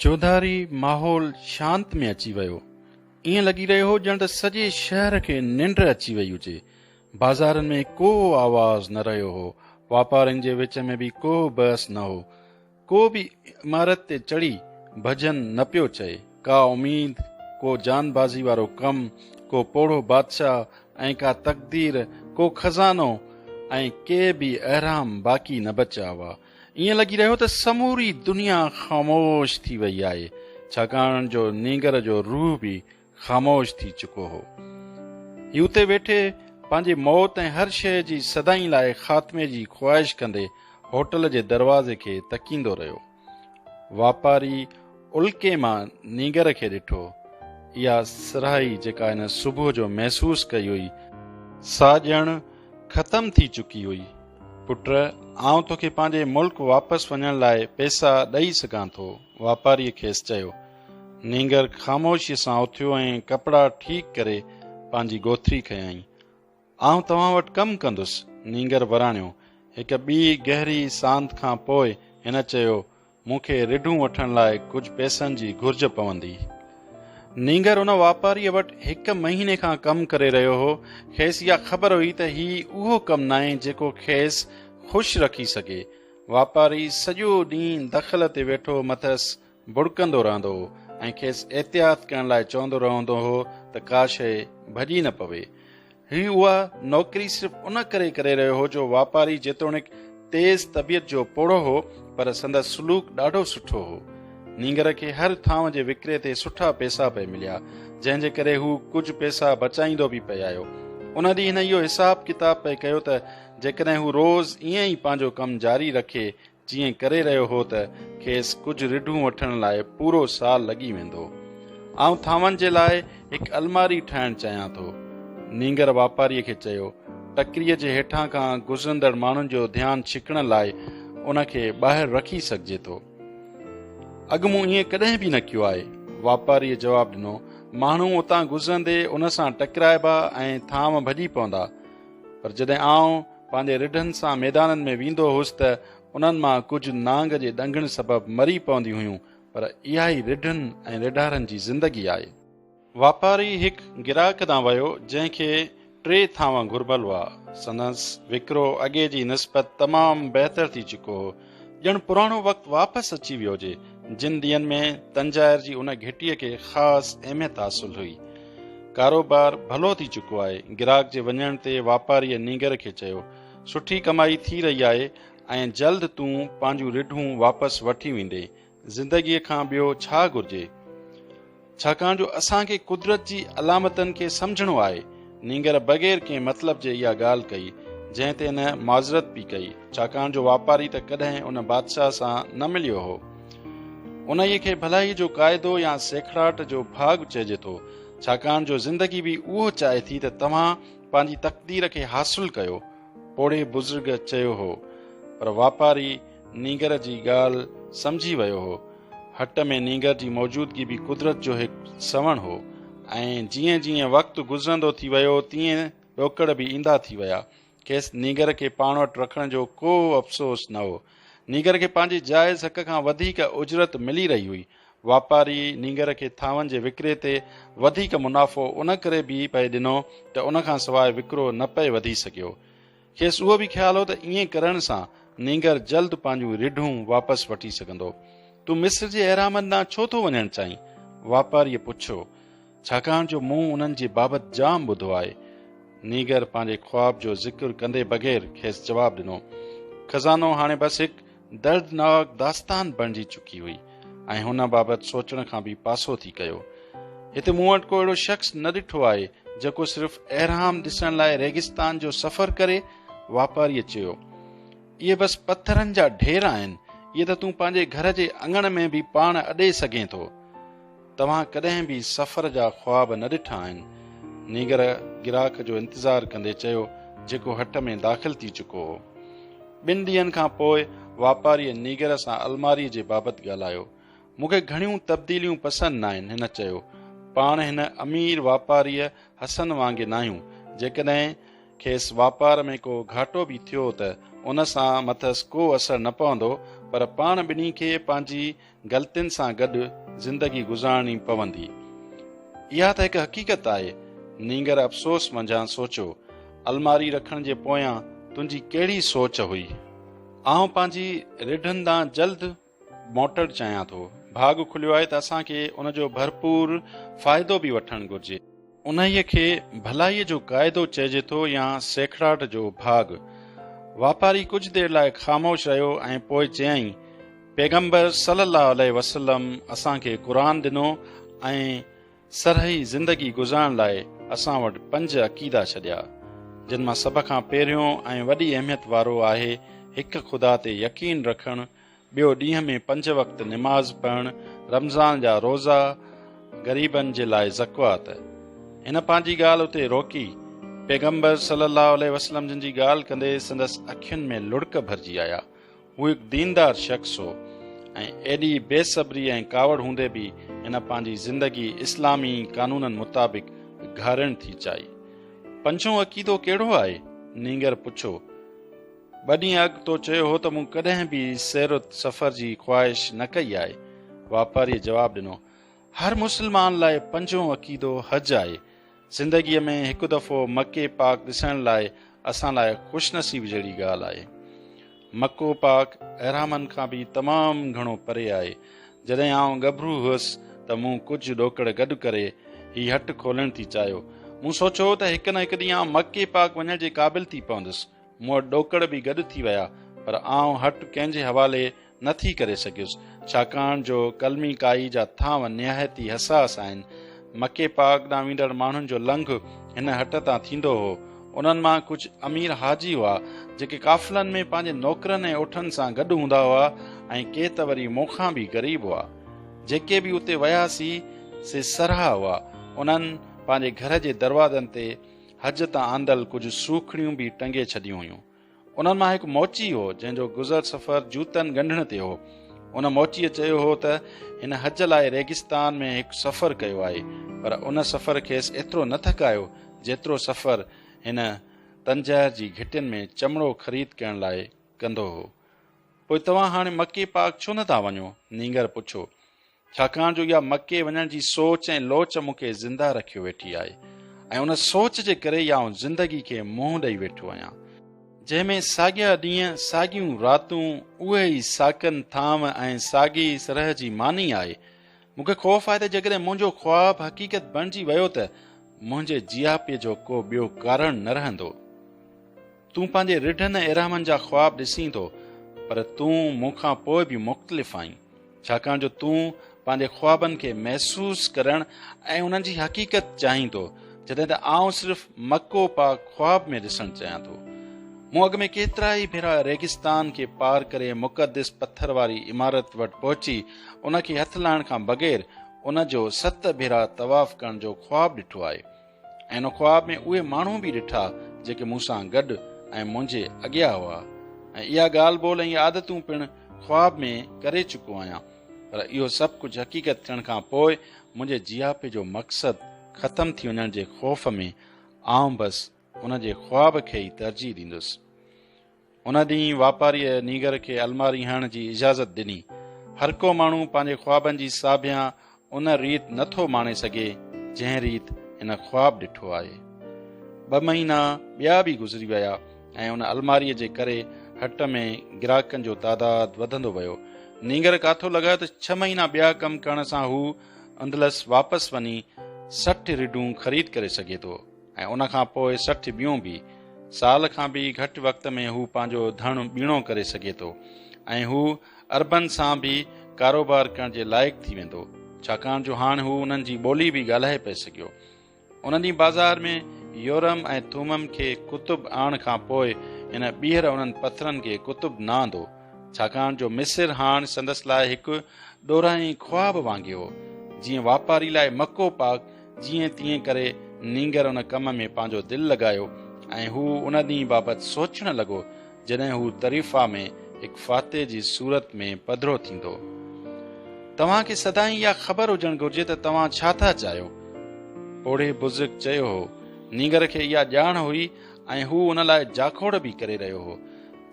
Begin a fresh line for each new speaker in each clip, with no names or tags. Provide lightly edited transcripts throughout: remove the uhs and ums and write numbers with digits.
چوڌاري ماحول شانت ۾ اچي ويو. ائين لڳي رهيو هو ڄڻ ته سڄي شهر کي ننڊ اچي وئي هجي. بازارن ۾ ڪو آواز نه رهيو هو. واپارين جي وچ ۾ به ڪو بحث نه هو. ڪو به عمارت تي چڙهي ڀڄن نه پيو چئي. ڪا اميد، ڪو جانبازي وارو ڪم، ڪو پوڙهو بادشاهه ۽ ڪا تقدير، ڪو خزانو ۽ ڪي به اهرام باقي نه بچيا هئا. ائين لڳي رهيو ته سموري دنيا خاموش ٿي وئي آهي، ڇاڪاڻ جو نينگر جو روح به خاموش ٿي چڪو هو. هي اتي ويٺي پنهنجي موت ۽ هر شيء جي سدائين لاء خاتمي جي خواهش ڪندي هوٽل جي دروازي کي تڪيندو رهيو. واپاري الڪي مان نينگر کي ڏٺو. اها سرهائي جيڪا هن صبح جو محسوس ڪئي هئي، سا ڄڻ ختم ٿي چڪي هئي. پٽ، آئون توکي پنهنجي ملڪ واپس وڃڻ لاء پئسا ڏئي سگهان ٿو، واپاريء کيس چيو. نينگر خاموشيء سان اٿيو ۽ ڪپڙا ٺيڪ ڪري پنهنجي ڳوٿري کنيائين. آئون توهان وٽ ڪم ڪندس، نينگر وراڻيو. هڪ ٻي گهري سانت کان پوء هن چيو، مون کي رڍون وٺڻ لاء ڪجهه پئسن جي گهرج پوندي. نينگر ان واپاريء وٽ هڪ مهيني کان ڪم ڪري رهيو هو. کيس اها خبر هئي ته هي اهو ڪم ناهي جيڪو کيس خوش رکي سگهي. واپاري سڄو ڏينهن دخل تي ويٺو مٿس ڀڙڪندو رهندو هو ۽ کيس احتياط ڪرڻ لاء چوندو رهندو هو ته ڪا شيء ڀڄي نه پوي. هي اها نوڪري صرف ان ڪري ڪري رهيو هو جو واپاري جيتوڻيڪ تيز طبيعت جو پوڙهو هو پر سندس سلوڪ ڏاڍو سٺو هو. نينگر کي هر ٿانو جي وڪري تي سٺا پئسا پئي مليا، جنهن جي ڪري هو ڪجهه پئسا بچائيندو به پئي آيو. ان ڏينهن هن اهو حساب ڪتاب پئي ڪيو ته جيڪڏهن هو روز ائين ئي پنهنجو ڪم جاري رکي جيئن ڪري رهيو هو ته کيس ڪجهه رڍون وٺڻ لاء پورو سال لڳي ويندو. آئون ٿانون جي لاء هڪ الماري ٺاهڻ چاهيان ٿو. نينگر واپاريء کي چيو. ٽڪريء جي هيٺان کان گذرندڙ ماڻهن جو ڌيان ڇڪڻ لاء ان کي ٻاهر رکي سگهجي ٿو. اڳ مون ائين ڪڏهن به نه ڪيو آهي. واپاريء جواب ڏنو. ماڻهو اتان گذرندي ان سان ٽڪرائبا ۽ ٿانو ڀڄي پوندا. پر جڏهن آئون پنهنجي رڍن سان ميدانن ۾ ويندو هوس ته انهن مان ڪجهه نانگ جي ڏنگڻ سبب مري پونديون هيون پر اها ئي رڍن ۽ ريڍارن جي زندگي آهي. واپاري هڪ گراهڪ ڏانهن ويو جنهن کي ٽي ٿانو گهربل هئا. سندس وڪرو اڳي جي نسبت تمام بهتر ٿي چڪو هو. ڄڻ پراڻو وقت واپس اچي ويو هجي، جن ڏينهن ۾ تنجائر جي ان گهٽيء کي خاص اهميت حاصل هئي. ڪاروبار ڀلو ٿي چڪو آهي. گراهڪ جي وڃڻ تي واپاريء نينگر کي چيو، سٺي ڪمائي ٿي رهي آهي ۽ جلد تون پنهنجون رڍون واپس وٺي ويندين. زندگيء کان ٻيو ڇا گهرجي؟ ڇاڪاڻ جو اسان کي قدرت جي علامتن کي سمجهڻو آهي. نينگر بغير ڪنهن مطلب جي اها ڳالهه ڪئي، جنهن تي هن معذرت به ڪئي، ڇاڪاڻ جو واپاري ته ڪڏهن ان بادشاهه سان نه مليو هو. انهيء کي ڀلائيء جو قاعدو يا سيکڙاٽ جو ڀاڳ چئجي ٿو، ڇاڪاڻ جو زندگي به اهو چاهي ٿي ته توهان پنهنجي تقدير کي حاصل ڪيو. پوڙهي بزرگ چيو هو، پر واپاري نينگر جي ڳالهه سمجهي ويو هو. هٽ ۾ نينگر جي موجودگي به قدرت جو هڪ سوڻ هو ۽ جيئن جيئن وقت گذرندو ٿي ويو تيئن ڏوڪڙ به ايندا ٿي ويا. کيس نينگر کي پاڻ وٽ رکڻ جو ڪو افسوس نه هو. نينگر کي پنهنجي جائز حق کان وڌيڪ اجرت ملي رهي هئي. واپاري نينگر کي ٿانون جي وڪري تي وڌيڪ منافعو ان ڪري به پئي ڏنو ته ان کان سواء وڪرو نه پئي وڌي سگهيو. کيس اهو به خيال هو ته ائين ڪرڻ سان نينگر جلد پنهنجون رڍون واپس وٺي سگهندو. تون مصر جي اهرامن ڏانهن ڇو ٿو وڃڻ چاهين؟ واپاريء پڇيو. ڇاڪاڻ جو مون انهن جي بابت جام ٻڌو آهي. نينگر پنهنجي خواب جو ذڪر ڪندي بغير کيس جواب ڏنو. خزانو هاڻي بس هڪ دردناڪ داستان بڻجي چڪي هئي ۽ هن بابت سوچڻ کان به پاسو ٿي ڪيو. هتي مون وٽ ڪو اهڙو شخص نه ڏٺو آهي جيڪو صرف اهرام ڏسڻ لاء ريگستان جو سفر ڪري، واپاريء چيو. اهي بس پٿرن جا ڍير آهن، اهي ته تون پنهنجي گهر جي اڱڻ ۾ به پاڻ اڏي سگهين ٿو. توهان ڪڏهن به سفر جا خواب نه ڏٺا آهن. نينگر گراهڪ جو انتظار ڪندي چيو، جيڪو هٽ ۾ داخل ٿي چڪو هو. ٻن ڏينهن کان پوء واپاريء نينگر سان الماريء جي بابت ڳالهايو. مون کي گهڻيون تبديليون پسند ناهن، هن چيو. پاڻ هن امير واپاريء حسن وانگي ناهيون. جيڪڏهن کيس واپار ۾ ڪو گهاٽو به ٿيو ته ان سان مٿس ڪو اثر نه پوندو. پر پاڻ ٻنهي کي پنهنجي غلطين سان گڏ زندگي گذارڻي پوندي. اها ته هڪ حقيقت آهي. نينگر افسوس منجهان سوچيو، الماري رکڻ جي پويان تنهنجي ڪهڙي سوچ هئي؟ آئون پنهنجي رڍن ڏانهن جلد موٽڻ چاهيان ٿو. ڀاڳ کليو آهي ته اسان کي ان جو ڀرپور فائدو به وٺڻ گهرجي. انهيء کي ڀلائيء جو قاعدو چئجي ٿو يا سيکڙاٽ جو ڀاڳ. واپاري ڪجهه دير لاء خاموش رهيو ۽ پوء چيائين، پيغمبر صلي الله عليه وسلم اسان کي قرآن ڏنو ۽ سرهي زندگي گذارڻ لاء اسان وٽ پنج عقيدا ڇڏيا، جن مان سڀ کان پهريون ۽ وڏي اهميت وارو آهي هڪ خدا تي يقين رکڻ، ٻيو ڏينهن ۾ پنج وقت نماز پڙهڻ، رمضان جا روزا، غريبن جي لاء زڪوات. هن پنهنجي ڳالهه اتي روڪي. پيغمبر صلي الله عليه وسلم جن جي ڳالهه ڪندي سندس اکين ۾ لڙڪ ڀرجي آيا. هو هڪ ديندار شخص هو ۽ ايڏي بي صبري ۽ ڪاوڙ هوندي به هن پنهنجي زندگي اسلامي قانونن مطابق گهارڻ ٿي چاهي. پنجون عقيدو ڪهڙو آهي؟ نينگر پڇيو. ٻه ڏينهن اڳ تو چيو هو ته مون ڪڏهن به سير و سفر جي خواهش نه ڪئي آهي. واپاريء جواب ڏنو، هر مسلمان لاء پنجون عقيدو حج آهي. زندگيء ۾ هڪ دفعو مڪي پاڪ ڏسڻ لاء اسان لاء خوشنصيب جهڙي ڳالهه آهي. مڪو پاڪ اهرامن کان به تمام گهڻو پري آهي. جڏهن آئون ڳڀرو هئس ته مون ڪجهه ڏوڪڙ گڏ ڪري هي هٽ کولڻ ٿي چاهيو. مون سوچيو ته هڪ نه هڪ ڏينهن آئون مڪي پاڪ وڃڻ جي قابل ٿي پوندس. مون وٽ ڏوڪڙ به گڏ ٿي ويا، پر آئون هٽ ڪنهن جي حوالي نه ٿي ڪري سگهيس، ڇاڪاڻ جو قلمي ڪائي جا ٿانو نهايت ئي حساس آهن. مڪي پاڪ ڏانهن ويندڙ ماڻهن جو لنگهه هن هٽ تان ٿيندو هو. انهن مان ڪجهه امير حاجي هئا، جيڪي قافلن ۾ پنهنجي نوڪرن ۽ اٺن سان گڏ هوندا هئا ۽ ڪي ته وري مون کان به غريب هئا. جيڪي به اتي ويا سي، سي سرها هئا. انهن پنهنجي گهر جي دروازن تي حج تان آندل ڪجهه سوکڙيون به ٽنگي ڇڏيون هيون. انهن مان هڪ موچي هو، جنهن جو گذر سفر جوتن ڳنڍڻ تي هو. ان موچيء چيو هو ته هن حج لاء ريگستان ۾ هڪ سفر ڪيو آهي، پر ان سفر کيس ايترو نه ٿڪايو، جيترو سفر هن تنجهر جي گهٽين ۾ چمڙو خريد ڪرڻ لاء ڪندو هو. پوء توهان هاڻي مڪي پاڪ ڇو نه ٿا وڃو؟ نينگر پڇيو. ڇاڪاڻ جو اها مڪي وڃڻ جي سوچ ۽ لوچ مون کي زنده رکيو ويٺي آهي ۽ ان سوچ جي ڪري ئي آئون زندگي کي منهن ڏئي ويٺو آهيان. جنهن ۾ ساڳيا ڏينهن، ساڳيون راتون، اهي ئي ساڪن ٿانو ۽ ساڳي سرهه جي ماني آهي. مون کي خوف آهي ته جيڪڏهن منهنجو خواب حقيقت بڻجي ويو ته منهنجي جياپي جو ڪو ٻيو ڪارڻ نه رهندو. تون پنهنجي رڍن ۽ ارهمن جا خواب ڏسين ٿو، پر تون مون کان پوء به مختلف آهين. ڇاڪاڻ جو تون پنهنجي خوابن کي محسوس ڪرڻ ۽ انهن جي حقيقت چاهين ٿو، جڏهن ته آئون صرف مڪو پاڪ خواب ۾ ڏسڻ چاهيان ٿو. مون اڳ ۾ ڪيترائي ڀيرا ريگستان کي پار ڪري مقدس پٿر واري عمارت وٽ پهچي ان کي هٿ لائڻ کان بغير ان جو ست ڀيرا طواف ڪرڻ جو خواب ڏٺو آهي. ۽ ان خواب ۾ اهي ماڻهو به ڏٺا جيڪي مون سان گڏ ۽ منهنجي اڳيان هئا ۽ اها ڳالهه ٻولهه ۽ عادتون پڻ خواب ۾ ڪري چڪو آهيان پر اهو سڀ ڪجهه حقيقت ٿيڻ کان پوء منهنجي جياپي جو مقصد ختم ٿي وڃڻ جي خوف ۾ آئون بس ان جي خواب کي ئي ترجيح ڏيندس. ان ڏينهن واپاريء نينگر کي الماري هڻڻ جي اجازت ڏني. هر ڪو ماڻهو پنهنجي خوابن جي ساڀيان ان ريت نه ٿو ماڻي سگهي، جنهن ريت هن خواب ڏٺو آهي. ٻه مهينا ٻيا به گذري ويا ۽ ان الماريء جي ڪري هٽ ۾ گراهڪن جو تعداد وڌندو ويو. نينگر ڪاٿو لڳايو ته ڇهه مهينا ٻيا ڪم ڪرڻ سان هو اندلس واپس وڃي 60 رڍون خريد ڪري سگهي ٿو. ۽ ان کان پوء 60 ٻيون به. سال کان به گهٽ وقت ۾ هو پنهنجو ڌڻ ٻيڻو ڪري سگهي ٿو ۽ هو عربن سان به ڪاروبار ڪرڻ جي لائق ٿي ويندو، ڇاڪاڻ جو هاڻ هو انهن جي ٻولي به ڳالهائي پئي سگهيو. ان ڏينهن بازار ۾ يورم ۽ ٿومم کي ڪتب آڻڻ کان پوء هن ٻيهر انهن پٿرن کي ڪتب نه آندو، ڇاڪاڻ جو مصر هاڻ سندس لاء هڪ ڏورانهين خواب وانگي هو، جيئن واپاري لاء مڪو پاڪ جيئن تيئن ڪري نينگر ان ڪم ۾ پنهنجو دل لڳايو ۽ هو ان ڏينهن بابت سوچڻ لڳو جڏهن هو طريفا ۾ هڪ فاتح جي صورت ۾ پڌرو ٿيندو. توهان کي سدائين اها خبر هجڻ گهرجي ته توهان ڇا ٿا چاهيو. پوڙهي بزرگ چيو هو. نينگر کي اها ڄاڻ هئي ۽ هو ان لاء جاکوڙ به ڪري رهيو هو.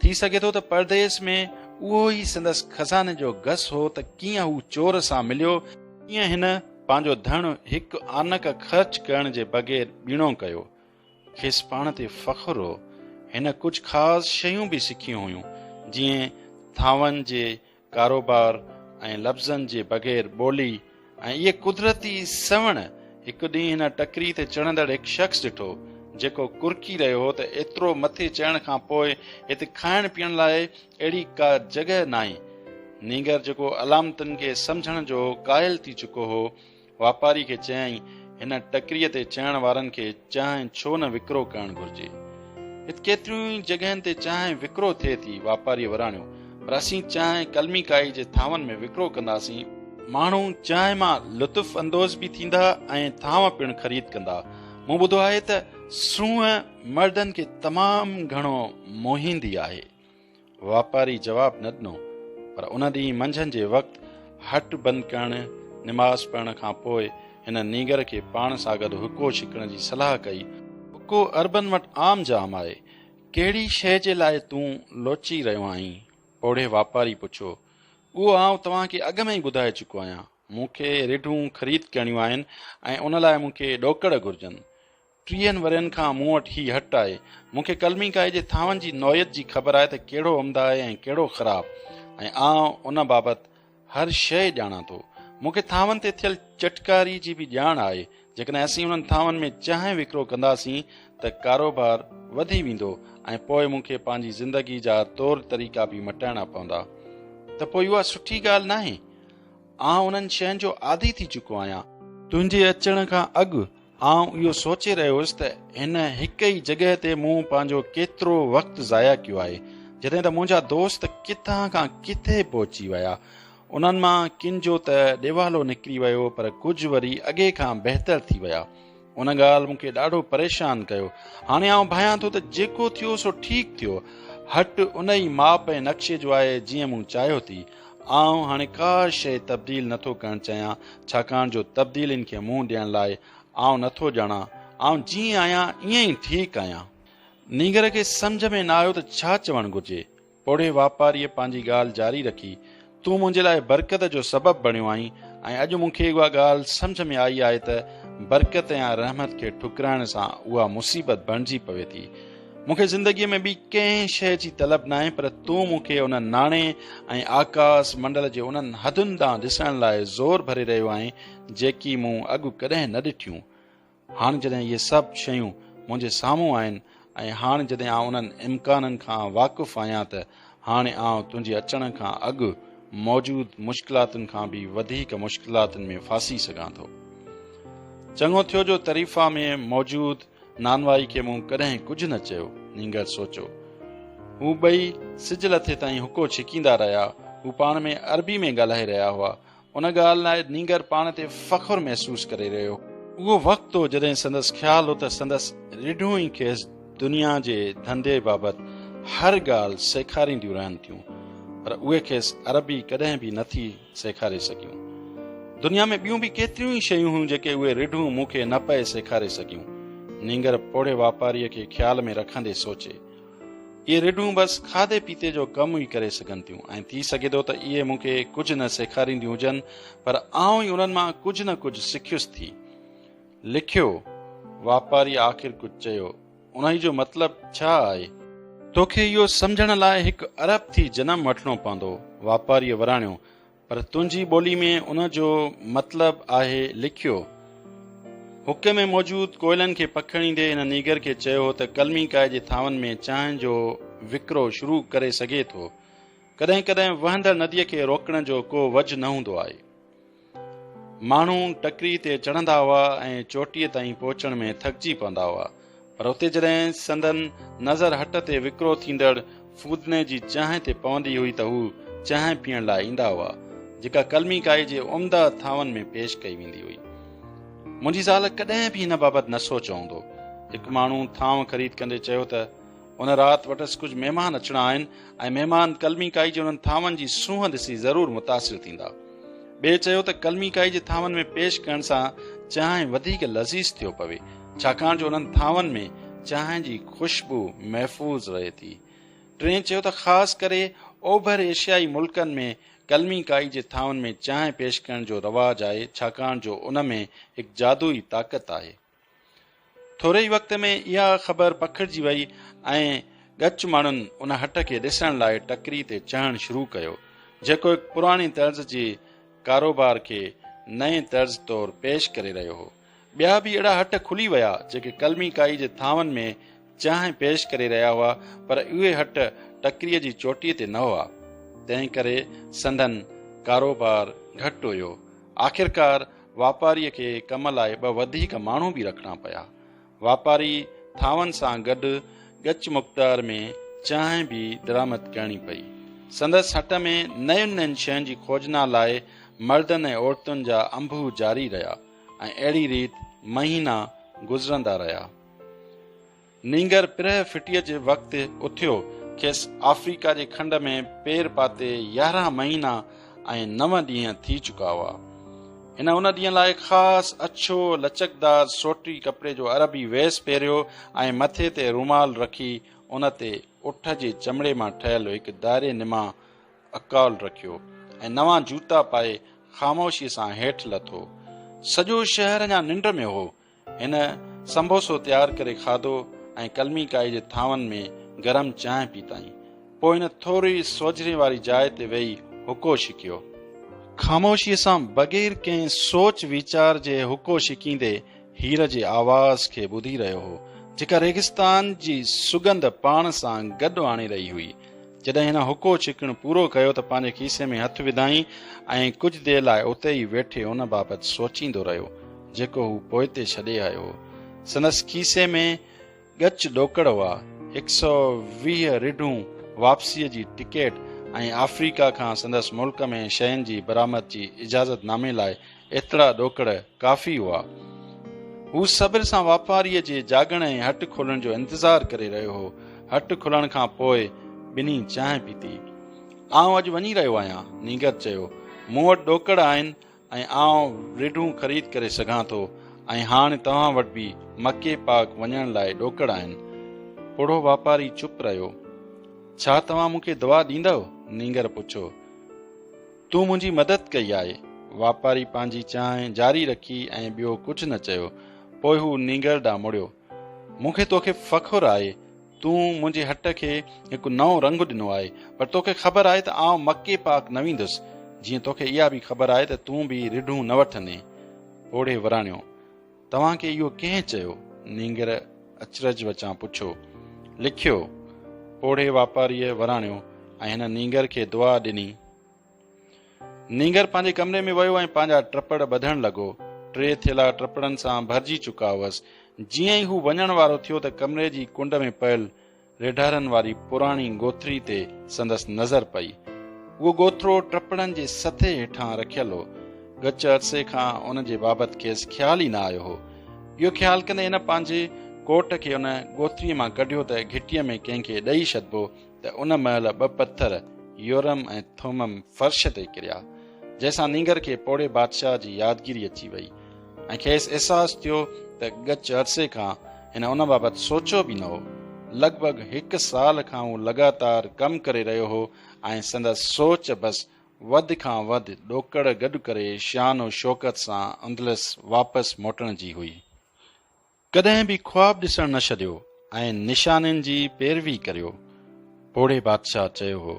ٿي سگهي ٿو ته پرديس ۾ اهو ئي سندس خزاني جو گس هو ته ڪيئن هو چور سان مليو، ڪيئن هن پنهنجو ڌڻ هڪ آنڪ خرچ ڪرڻ جي بغير ٻيڻو ڪيو. کيس پاڻ تي فخر هو. هن ڪجهه خاص شيون به سکيون هيون، جيئن ٿانون جي ڪاروبار ۽ لفظن جي بغير ٻولي ۽ اهي قدرتي سوڻ. هڪ ڏينهن هن ٽڪري تي چڙهندڙ هڪ شخص ڏٺو، جيڪو ڪرڪي رهيو هو ته ايترو مٿي چڙهڻ کان پوء هت کائڻ پيئڻ لاء اهڙي ڪا جڳهه ناهي. نينگر جيڪو علامتن کي سمجهڻ جو قائل ٿي چڪو هو، واپاري کي چيائين، هن ٽڪريء تي چڙهڻ وارن کي چانهه ڇو نه وڪرو ڪرڻ گهرجي؟ هت ڪيتريون ئي جڳهين تي چانهه وڪرو ٿئي ٿي، واپاريء وراڻيو، پر اسين چانهه قلمي ڪائي جي ٿانون ۾ وڪرو ڪنداسين. ماڻهو چانهه مان لطف اندوز به ٿيندا ۽ ٿانو پڻ خريد ڪندا. مون ٻڌو آهي ته سونهن مردن کي تمام گهڻو موهيندي آهي. واپاري جواب نه ڏنو، پر ان ڏينهن منجهند جي وقت هٽ بند ڪرڻ، نماز پڙهڻ کان پوء هن نينگر کي پاڻ سان گڏ حقو ڇڪڻ جي صلاح ڪئي. حقو عربن وٽ عام جام آهي. ڪهڙي شيء جي لاء تون لوچي رهيو آهين؟ پوڙهي واپاري پڇيو. اهو آئون توهان کي اڳ ۾ ئي ٻڌائي چڪو آهيان. مون کي رڍون خريد ڪرڻيون آهن ۽ ان لاء مون کي ڏوڪڙ گهرجن. ٽيهن ورهين کان مون وٽ هي هٽ آهي. مون کي قلمي ڪائي جي ٿانون جي نوعيت جي خبر آهي ته ڪهڙو عمده آهي ۽ ڪهڙو خراب ۽ آئون ان بابت هر شيء ڄاڻان ٿو. مون کي ٿانون تي ٿيل چٽڪاري جي به ڄاڻ آهي. جيڪڏهن اسين انهن ٿانون ۾ چانهه وڪرو ڪنداسين ته ڪاروبار وڌي ويندو ۽ پوء مون کي پنهنجي زندگي جا طور طريقا به مٽائڻا پوندا. ته پوء اها سٺي ڳالهه ناهي؟ آئون انهن شين جو عادي ٿي چڪو آهيان. تنهنجي اچڻ کان اڳ آئون اهو سوچي رهيو هيس ته هن هڪ ئي جڳهه تي مون پنهنجو ڪيترو وقت ضايع ڪيو آهي، جڏهن ته منهنجا دوست ڪٿان کان ڪٿي پهچي ويا. انهن مان ڪن جو ته ڏيوالو نڪري ويو پر ڪجهه وري اڳي کان بهتر ٿي ويا. ان ڳالهه مون کي ڏاڍو پريشان ڪيو. هاڻي آئون ڀانيان ٿو ته جيڪو ٿيو سو ٺيڪ ٿيو. هٽ ان ئي ماپ ۽ نقشي جو آهي جيئن مون چاهيو ٿي. آئون هاڻي ڪا شيء تبديل نه ٿو ڪرڻ چاهيان، ڇاڪاڻ جو تبديلين کي منهن ڏيڻ لاء آئون نه ٿو ڄاڻان. آئون جيئن آهيان ائين ئي ٺيڪ آهيان. نينگر کي سمجهه ۾ نه آيو ته ڇا چوڻ گهرجي. پوڙهي واپاريء پنهنجي ڳالهه جاري رکي، تون منهنجي لاء برڪت جو سبب بڻيو آهين ۽ اڄ مون کي اها ڳالهه سمجهه ۾ آئي آهي ته برڪت يا رحمت کي ٺڪرائڻ سان اها مصيبت بڻجي پوي ٿي. مون کي زندگيء ۾ ٻي ڪنهن شيء جي طلب ناهي پر تون مون کي ان ناڻي ۽ آڪاس منڊل جي انهن حدن ڏانهن ڏسڻ لاء زور ڀري رهيو آهين جيڪي مون اڳ ڪڏهن نه ڏٺيون. هاڻ جڏهن اهي سڀ شيون منهنجي سامهون آهن ۽ هاڻ جڏهن آئون انهن امڪانن کان واقف آهيان ته هاڻي آئون تنهنجي اچڻ کان اڳ موجود مشڪلاتن کان به وڌيڪ مشڪلاتن ۾ ڦاسي سگهان ٿو. چڱو ٿيو جو طريفا ۾ موجود نانوائي کي مون ڪڏهن ڪجهه نه چيو، نينگر سوچيو. هو ٻئي سج لٿي تائين حقو ڇڪيندا رهيا. هو پاڻ ۾ عربي ۾ ڳالهائي رهيا هئا. ان ڳالهه لاء نينگر پاڻ تي فخر محسوس ڪري رهيو هو. اهو وقت هو جڏهن سندس خيال هو ته سندس رڍون ئي کيس دنيا جي ڌنڌي بابت هر ڳالهه سيکارينديون رهن ٿيون، پر اهي کيس عربي ڪڏهن به نه ٿي سيکاري سگهيون. دنيا ۾ ٻيون به ڪيتريون ئي شيون هيون جيڪي اهي رڍون مون کي نه پئي سيکاري سگهيون. نينگر پوڙهي واپاريء کي خيال ۾ رکندي سوچي. اهي رڍون بس کاڌي پيتي جو ڪم ئي ڪري سگهن ٿيون ۽ ٿي سگهي ٿو ته اهي مون کي ڪجهه نه سيکارينديون هجن پر آئون ئي انهن مان ڪجهه نه ڪجهه سکيس ٿي. لکيو، واپاريء آخر ڪجهه چيو. انهيء جو مطلب ڇا آهي؟ توکي اهو سمجهڻ لاء هڪ عرب ٿي جنم وٺڻو پوندو. واپاريء وراڻيو، پر تنهنجي ٻولي ۾ ان جو مطلب آهي لکيو. حقي ۾ موجود ڪوئلن کي پکيڙيندي هن نيگر کي چيو هو ته قلمي ڪائي جي ٿانون ۾ چانهه جو وڪرو شروع ڪري سگهي ٿو. ڪڏهن ڪڏهن وهندڙ نديء کي روڪڻ جو ڪو وجهه نه هوندو آهي. ماڻهو ٽڪري تي چڙهندا هئا ۽ چوٽيء تائين پهچڻ ۾ ٿڪجي پوندا هئا، پر اتي جڏهن سندن نظر هٽ تي وڪرو ٿيندڙ ڦودني جي چانهه تي پوندي هئي ته هو چانهه پيئڻ لاء ايندا هئا، جيڪا قلمي ڪائي جي عمده ٿانون ۾ پيش ڪئي ويندي هئي. منهنجي زال ڪڏهن به هن بابت نه سوچيو هوندو. هڪ ماڻهو ٿانو خريد ڪندي چيو ته. ان رات وٽس ڪجهه مهمان اچڻا آهن ۽ مهمان قلمي ڪائي جي انهن ٿانون جي سونهن ڏسي ضرور متاثر ٿيندا. ٻئي چيو ته قلمي ڪائي جي ٿانون ۾ پيش ڪرڻ سان چانهه وڌيڪ لذيذ ٿيو پوي، ڇاڪاڻ جو انهن ٿانون ۾ چانهه جي خوشبو محفوظ رهي ٿي. ٽئين چيو ته خاص ڪري اوڀر ايشيائي ملڪن ۾ قلمي ڪائي جي ٿانون ۾ چانهه پيش ڪرڻ جو رواج آهي ڇاڪاڻ جو ان ۾ هڪ جادوئي طاقت آهي. ٿوري ئي وقت ۾ اها خبر پکڙجي وئي ۽ ڳچ ماڻهن ان هٽ کي ڏسڻ لاء ٽڪري تي چڙهڻ شروع ڪيو، جيڪو هڪ پراڻي طرز جي ڪاروبار کي نئين طرز طور پيش ڪري رهيو هو. ٻيا به اهڙا هٽ کلي ويا، جيڪي قلمي ڪائي جي ٿانون ۾ چانهه پيش ڪري رهيا هئا، پر اهي هٽ ٽڪريء جي چوٽيء تي نه هئا، تنهن ڪري سندن ڪاروبار گهٽ هيو. آخرڪار واپاريء کي ڪم لاء ٻه وڌيڪ ماڻهو به رکڻا پيا. واپاري ٿانون سان گڏ ڳچ مقدار ۾ چانهه به درآمد ڪرڻي پئي. سندس هٽ ۾ نين نين شين جي کوجنا لاء مردن ۽ عورتن جا انبوهه جاري رهيا ۽ اهڙي ريت مهينا گذرندا رهيا. نينگر پرهه ڦٽيء جي وقت اٿيو. کيس آفريڪا جي کنڊ ۾ پير پاتي 11 مهينا ۽ نو ڏينهن ٿي چڪا هئا. هن ان ڏينهن لاء خاص اڇو لچڪدار سوٽي ڪپڙي جو عربي ويس پهريو ۽ مٿي تي رومال رکي ان تي اٺ جي چمڙي مان ٺهيل هڪ دائري نما عقال رکيو ۽ نوان جوتا پائي خاموشيء سان هيٺ لٿو. سڄو شهر اڃا ننڊ ۾ هو. هن سنبوسو تيار ڪري کاڌو ۽ قلمي ڪائي جي ٿانون ۾ گرم چانهه پيتائين. پوء هن ٿوري سوجهري واري جاء تي ويهي حقو ڇڪيو. خاموشيء سان بغير ڪنهن سوچ ويچار جي حقو ڇڪيندي هير جي آواز کي ٻڌي رهيو هو، جيڪا ريگستان جي سڳنڌ پاڻ سان گڏ آڻي رهي هئي. جڏهن هن حقو ڇڪڻ پورو ڪيو ته پنهنجي کيسي ۾ هٿ وڌائين ۽ ڪجهه دير لاء اتي ئي ويٺي ان بابت سوچيندو رهيو، جيڪو هو پوئتي ڇڏي آيو هو. سندس کيسي ۾ ڳچ ڏوڪڙ هئا، 120 رڍون، واپسيء جي ٽڪيٽ ۽ آفريڪا کان سندس ملڪ ۾ شين جي برآمد جي اجازت نامي لاء ايترا ڏوڪڙ ڪافي هئا. هو صبر سان واپاريء جي جاڳڻ ۽ هٽ کولڻ جو انتظار ڪري رهيو هو. هٽ کلڻ کان پوء ٻنهي چانهه پيتي. آئون اڄ وڃي رهيو آهيان، نينگر چيو. مون وٽ ڏوڪڙ آهن ۽ آئون رڍون خريد ڪري سگهان ٿو ۽ هاڻ توهان وٽ به مڪي پاڪ وڃڻ لاء ڏوڪڙ آهن. پوڙهو واپاري چپ رهيو. ڇا توهان مون کي دعا ڏيندؤ؟ نينگر پڇيو. تون منهنجي مدد ڪئي آهي. واپاري پنهنجي چانهه جاري رکي ۽ ٻيو ڪجهه نه چيو. پوء هو نينگر ڏانهن مڙيو. مون کي توکي فخر آهي. تون منهنجي هٽ کي هڪ نئون رنگ ڏنو آهي. پر توکي خبر آهي ته آئون مڪي پاڪ نه ويندس. جيئن توکي اها به خبر آهي ته تون به رڍون نه وٺندين. پوڙهي وراڻيو. توهان کي اهو ڪنهن چيو؟ نينگر اچرج وچان پڇيو. لکيو. پوڙهي واپاريء وراڻيو ۽ هن نينگر کي دعا ڏني. نينگر پنهنجي ڪمري ۾ ويو ۽ پنهنجا ٽپڙ ٻڌڻ لڳو. ٽي ٿيلها ٽپڙن سان ڀرجي چڪا هئس. جيئن ئي هو وڃڻ وارو ٿيو ته ڪمري جي ڪنڊ ۾ پيل ريڍارن واري پراڻي ڳوٿري تي سندس نظر پئي. اهو ڳوٿرو ٽپڙن جي سٿي هيٺان رکيل هو. ڳچ عرصي کان ان جي بابت کيس خيال ئي نه آيو هو. اهو خيال ڪندي هن پنهنجي ڪوٽ کي ان ڳوٿريء مان ڪڍيو ته گهٽيء ۾ ڪنهن کي ڏئي ڇڏبو ته ان مهل ٻه پٿر يورم ۽ ٿومم فرش تي ڪريا، جنهن سان نينگر کي پوڙهي بادشاهه جي يادگيري اچي وئي ۽ کيس احساس ٿيو ته ڳچ عرصي کان هن ان بابت سوچيو به نه هو. لڳ ڀڳ هڪ سال کان هو لڳاتار ڪم ڪري رهيو هو ۽ سندس سوچ بس وڌ کان وڌ ڏوڪڙ گڏ ڪري شان و شوڪت سان اندلس واپس موٽڻ جي هئي. ڪڏهن به خواب ڏسڻ نه ڇڏيو ۽ نشانين جي پيروي ڪريو. پوڙهي بادشاهه چيو هو.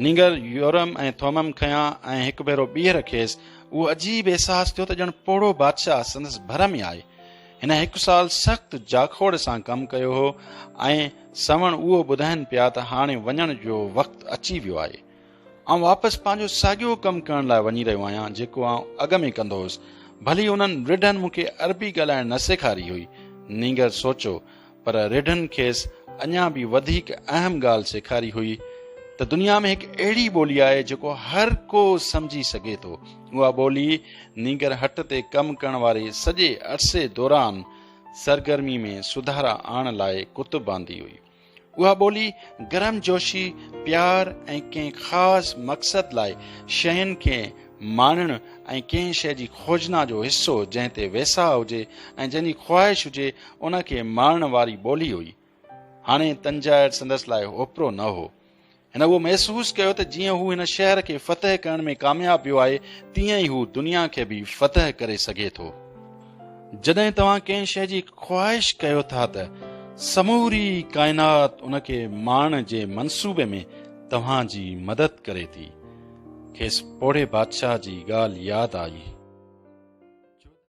نينگر يورم ۽ ٿومم کنيا ۽ هڪ ڀيرو ٻيهر کيس اهو عجيب احساس ٿيو ته ڄڻ پوڙهو بادشاهه سندس ڀر ۾ آهي. هن هڪ سال سخت جاکوڙ سان ڪم ڪيو هو ۽ سوڻ اهو ٻڌائين پيا ته هاڻي وڃڻ جو وقت اچي ويو آهي. آئون واپس پنهنجو ساڳيو ڪم ڪرڻ لاء وڃي رهيو آهيان جيڪو آئون اڳ ۾ ڪندو هوس. ڀلي انهن رڍن مون کي عربي ڳالهائڻ نه سيکاري هئي، نينگر سوچيو، پر رڍن کيس اڃا به وڌيڪ اهم ڳالهه سيکاري هئي ته دنيا ۾ هڪ اهڙي ٻولي آهي جيڪو هر ڪو سمجهي سگهي ٿو. اها ٻولي نينگر هٽ تي ڪم ڪرڻ واري سڄي عرصي دوران سرگرمي ۾ سڌارا آڻڻ لاء ڪتب آندي هئي. اها ٻولي گرمجوشي، پيار ۽ ڪنهن خاص مقصد لاء شين کي ماڻڻ ۽ ڪنهن شيء جي کوجنا جو حصو جنهن تي ويساهه هجي ۽ جنهن جي خواهش هجي ان کي ماڻڻ واري ٻولي هئي. هاڻي تنجائر سندس لاء اوپرو نه هو. هن اهو محسوس ڪيو ته جيئن هو هن شهر کي فتح ڪرڻ ۾ ڪامياب ويو آهي، تيئن ئي هو دنيا کي به فتح ڪري سگهي ٿو. جڏهن توهان ڪنهن شيء جي خواهش ڪيو ٿا ته سموري ڪائنات ان کي ماڻڻ جي منصوبي ۾ توهان جي مدد ڪري ٿي. کيس پوڙهي بادشاهه جي ڳالهه ياد آئي.